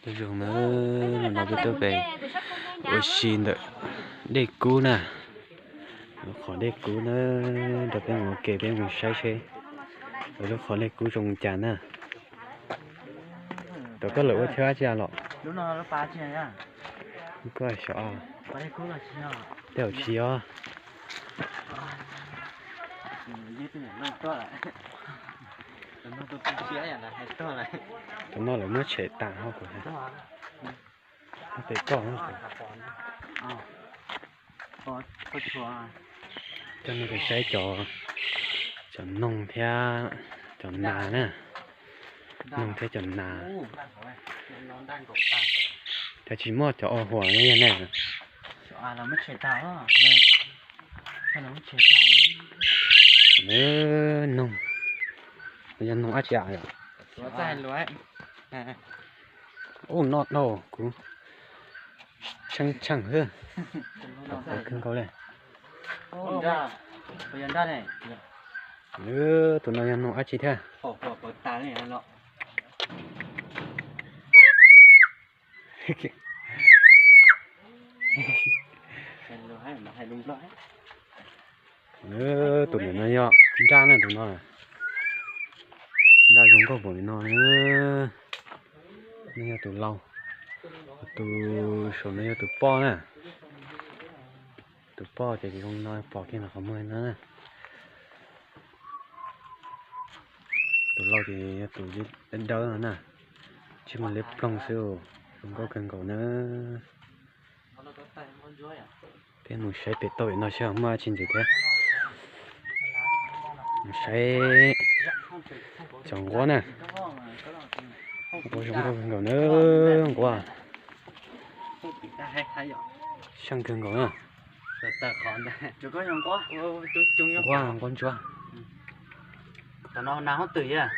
Nyob zoo na, no peb tuaj pem ua si ntawm dej kub na, lub qhov dej kub na, nrog peb mus ua ke peb mus saib seb lub qhov dej kub zoo cas na. Tom koj lawm ua chaw dab tsi los? Koj xyov, tej zaum tsis yog. Tus no lawv muab tshem tas hauv kuv, pem koj. Coj nej saib cov, cov noog thiab cov nas na, noog thiab cov nas. Cov tsis muaj cov ua huam ne yog ne. Noog, yog noog dab tsi yom? Ub, noj dhau kuv tsheej tsheej xwb. Kawg nkaus li. Tus no yog noog dab tsi thiab? Tus ntawm no yog nraj na, tus no nraj zoo nkauj npaum li no. No yog tus lau, tus saum no yog tus poj na. Tus poj ces zoo no pom kiag los qhov muag no na. Tus lau ces yog tus dawb dawb no na, tsis muaj liab ploog xwb, zoo nkauj kawg nkaus na. Peb mus saib pem toj pem no seb ho muaj dab tsi ntxiv thiab. Mus saib cov nquab na. Nquab zoo nkauj kawg nkaus na, nquab. Seej kawg nkaus na. Nquab, nquab ntsuab. Tom no nas hoob twm.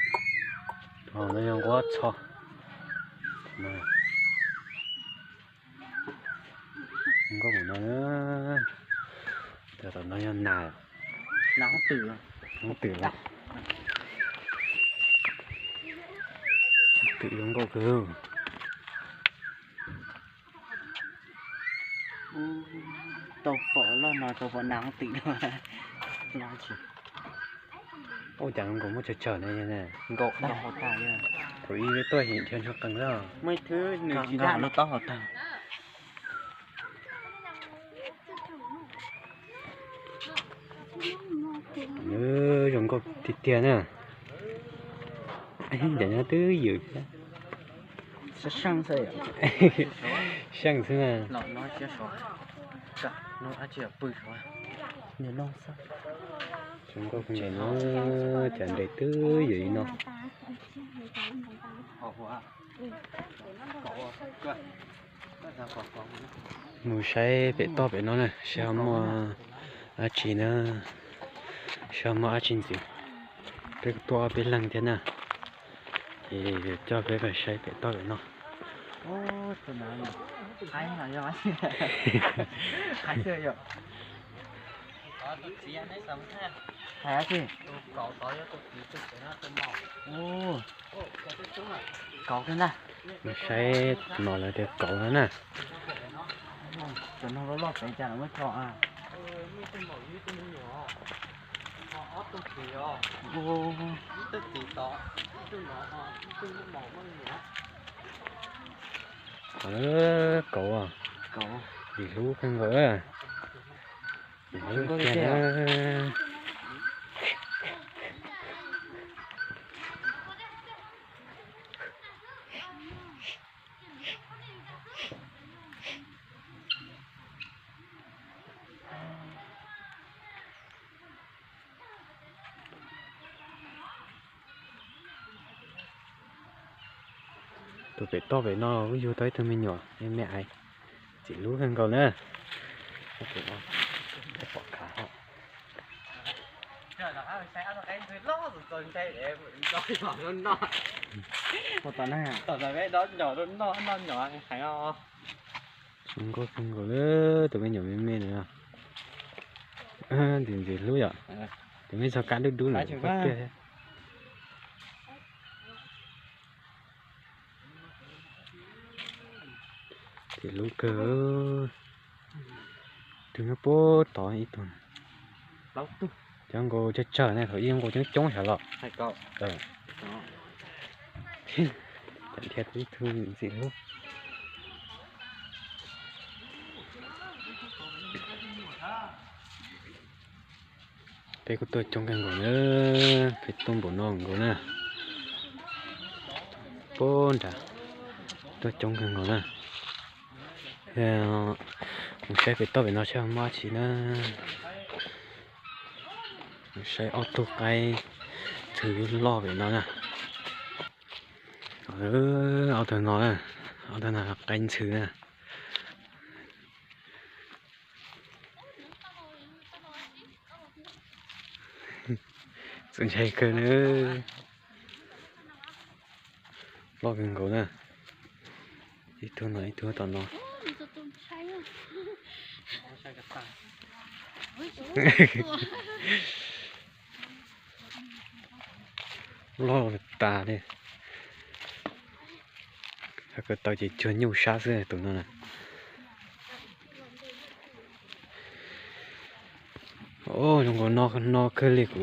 No yog nquab txho. Nkauj no, tom no yog nas, hoob twm los, twm zoo nkauj kawg. Tau pom loj no tau pom nas hoob twm. Ua cas nkaus muaj tsawg tsawg ne, nkaus tag. Thaum ib tuaj him dhia ntsuag qees lawm. Muaj ib thwb nws tsis daj no taub hau tag. Zoo nkauj tiag tiag na. Ncaim nyob twb ywm. Seej xwb na. Zoo nkauj kawg nkaus na, cas nres twb ywm li no. Mus saib pem toj pem no na seb ho muaj dab tsi na, seb ho muaj dab tsi ntxiv. Peb tuaj ob peb leeg thiab na, ces coj peb pais saib pem toj pem no. Kauv na. Saib no lawv tias kauv no na. Cov noog loj loj pem cas lawv muab tso. Kauv, ntxim hlub kawg nkaus. Tus pem toj pem no kuj yug tau ib tug me nyuam me me aiv, ntxim hlub kawg nkaus na. Pom khav. Zoo nkauj kawg nkaus li, tus me nyuam me me no. Ntxim ntxim hlub yom. Tus me txog kab dub dub na. Tiag. Tim lub kawg. Tus nyob puag tod ib tug. Cov nkaus tsawg tsawg ne, thaum ub nkaus coob coob sav los. Thiab ib tug ntxim hlub. Peb kuj tuaj coob kawg nkaus na, peb tuaj npaum no nkaus na. Puag nrad tuaj coob kawg nkaus na. Mus saib pem toj pem no saib muaj dab tsi na. Mus saib ob tug qaib ntxhw loj pem no na. Ob tug no, ob tug no qaib ntxhw na. Txaus ntshai kawg na. Loj kawg nkaus na. Ib tug no ib tug tom no. Loj tas li. Ko taw ces cuag nyuj sab xwb tus no na. Zoo nkaus no no kawg li, kuv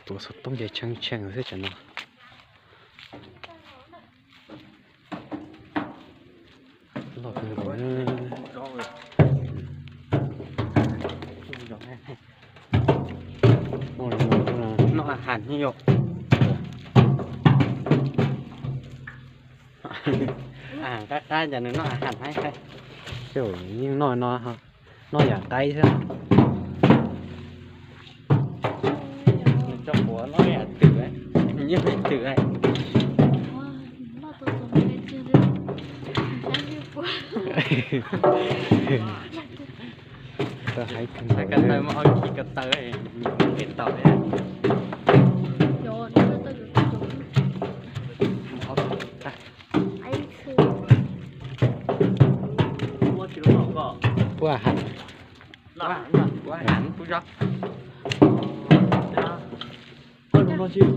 tuav xov tooj ces tshee tshee xwb tsam no. Loj kawg nkaus. Noj has has yom. Qab qab cas nws noj has has. Yeej noj no, noj yam qaib xwb. Nws tso quav noj yam twm, nws yeej twm. Ko taw muaj ob khib ko taw, pem tau. Puab has, puab has, puab zog. Ntxim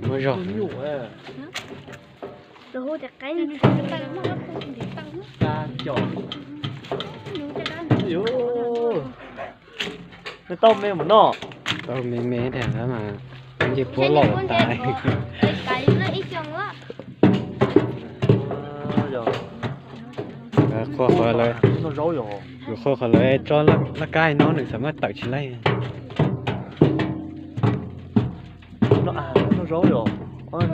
muaj zog. Nws tau me mus noj. Tau me me thiab mas nce puab loj tas. Qhua qhov lawv, qhua qhov lawv tso laj kab no nws xav muab tawm tsis laij. Noj zaub yom. Loj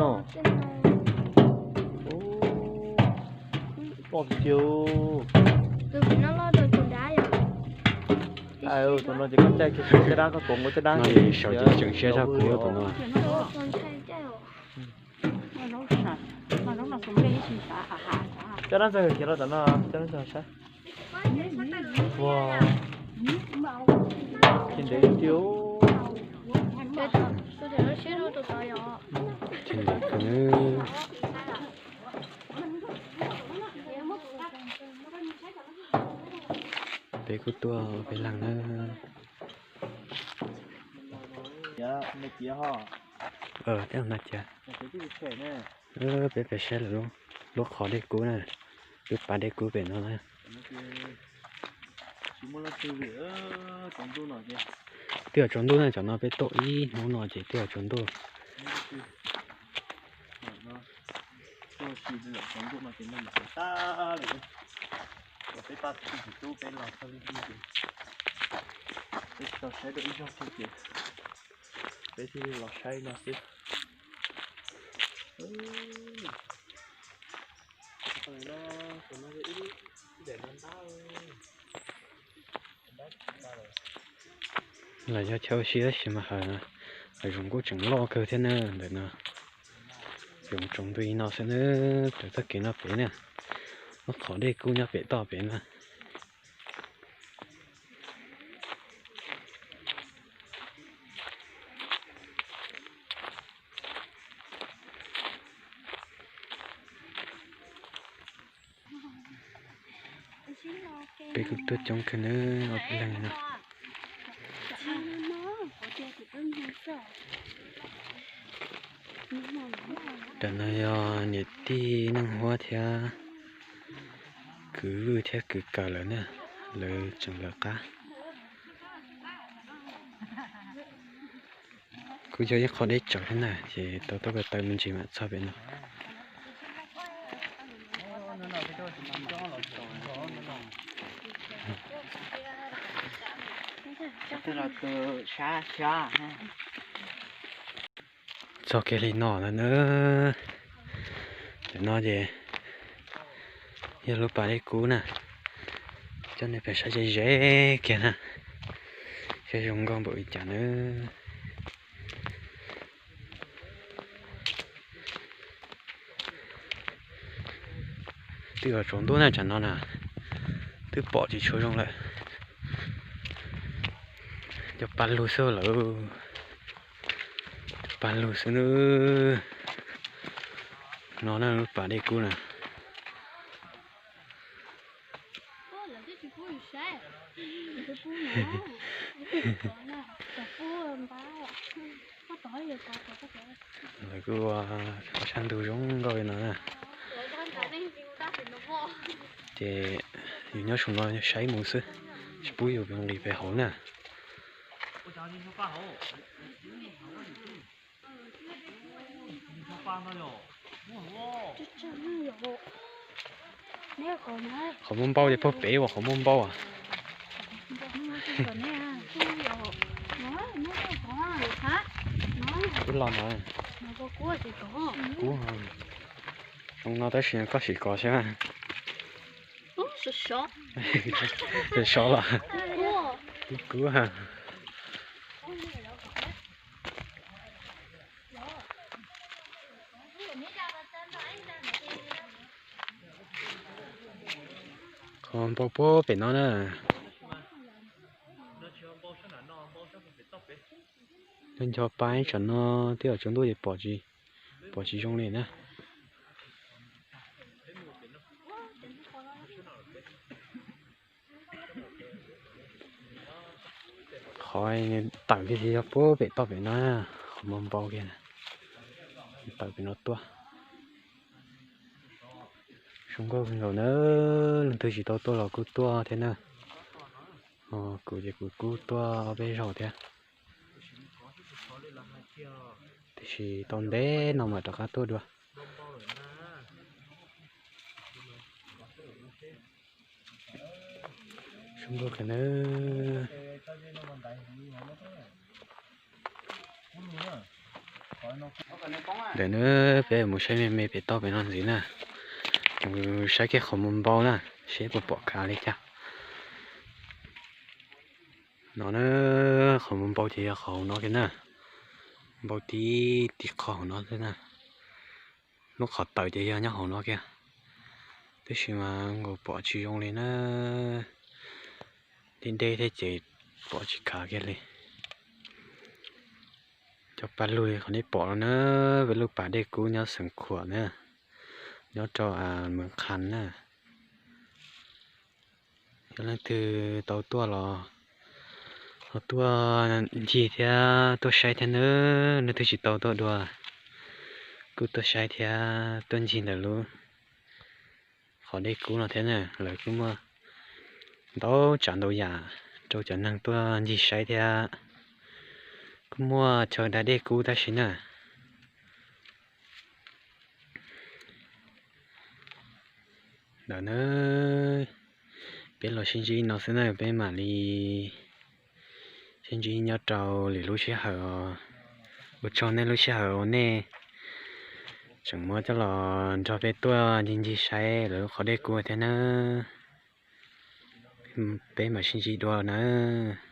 tiag tiag. Tus no ces koj caij kiag caj dab, koj tuav nkaus caj dab. No ces saum ces tseem siab zog kuv tus no. Caj dab ntxawg khiav los tom no, caj dab ntxawg saib. Ua, tsis ntev tiag. Tsis ntev kawg. Peb kuj tuaj peb leeg na. Tej no ces peb pem saib lawm, lub qhov dej kub na, lub pas dej kub pem no na. Twb yuav tsaus ntuj na, cov no peb tuaj ib hnub no ces twb yuav tsaus ntuj. Peb tsis tau saib dua ib zaug thiab ces peb thiaj li los saib no xwb. Los yog chaw ua si tab sis mas hav zoov kuj tseem loj kawg thiab na ntawm no. Zoov tsaus ntuj li no xwb na, raws txoj kev no pem na, lub qhov dej kub nyob pem toj pem na. Peb kuj tuaj coob kawg na, ob peb leeg no. Cov no yog niam tij Neej Huab thiab kwv vwj thiab kwv kaws lawm na, lawv tseem lawv qab. Kuj yog ib qho deb tsawv thiab na, ces tau tuaj ko taw me ntsis mam txog pem no. Txog kiag li no na. Tam no ces yog lub pas dej kub na, coj nej pem saib ze ze kiag na, saib zoo nkauj npaum li cas na. Twb yuav tsaus ntuj na, tsam no na twb pom tsis tshua zoo lawm. Cov pa lug xwb lawm, cov pa lug xwb na. No na, lub pas dej kub na. Lawv kuj ua sab ntug zoo nkauj li no na. Ces yus nyob saum no saib mus xwb, tsis pub yus nqis pem hauv na. Qhov muaj npau ces puag pem uas qhov muaj npau. Twb los no. Kub zoo no tab sis koj sim kov saib. Sov los. Twb kub. Qhov npau puag pem no na. Nco nco pa ib tsam no twb yuav tsaus ntuj ces pom tsis zoo li na. Qhov tawm kiag ces yog puag pem toj pem no, qhov muaj npau kiag, tawm pem no tuaj. Zoo nkauj kawg nkaus na, leej twg tsis tau tuaj los kuj tuaj thiab na. Kuv ces kuv kuj tuaj ob peb zaug thiab, tiam sis tau ntev no mam rov qab tuaj dua. Zoo nkauj kawg na. Ntawm na, peb mus saib me me pem toj pem no ntxiv na. Mus saib kiag qhov muaj npau na, seb puas pom kav li cas. No na, qhov muaj npau ces yog qhov hauv no kiag na. Npau tib tib qho hauv no xwb na. Lub qhov tawm ces yog nyob hauv no kiag, tab sis mas nkaus pom tsis zoo li na. Deb deb thiab ces pom tsis kav kiag li. Cov pa lug li qhov nej pom no na, peb lub pas dej kub nyob Xeev Khuam na, nyob rau Meev Qha na. Yog leej twg tau tuaj los ho tuaj ncig thiab tuaj saib thiab na, leej twg tsis tau tuaj dua kuj tuaj saib thiab tuaj ncig ntawm lub qhov dej kub no thiab na. Lawv kuj muaj ntau tsav ntau yam rau cov neeg tuaj ncig saib thiab. Kuj muaj chaw da dej kub tab sis na. Ntawm na, peb los sib ntsib no xwb na, peb mam li sib ntsib nyob rau lwm lub sij hawm os. Ua tsaug nej lub sij hawm uas nej tseem muab coj los nrog peb tuaj ncig ncig saib lawv lub qhov dej kub thiab na. Peb mam sib ntsib dua nawb.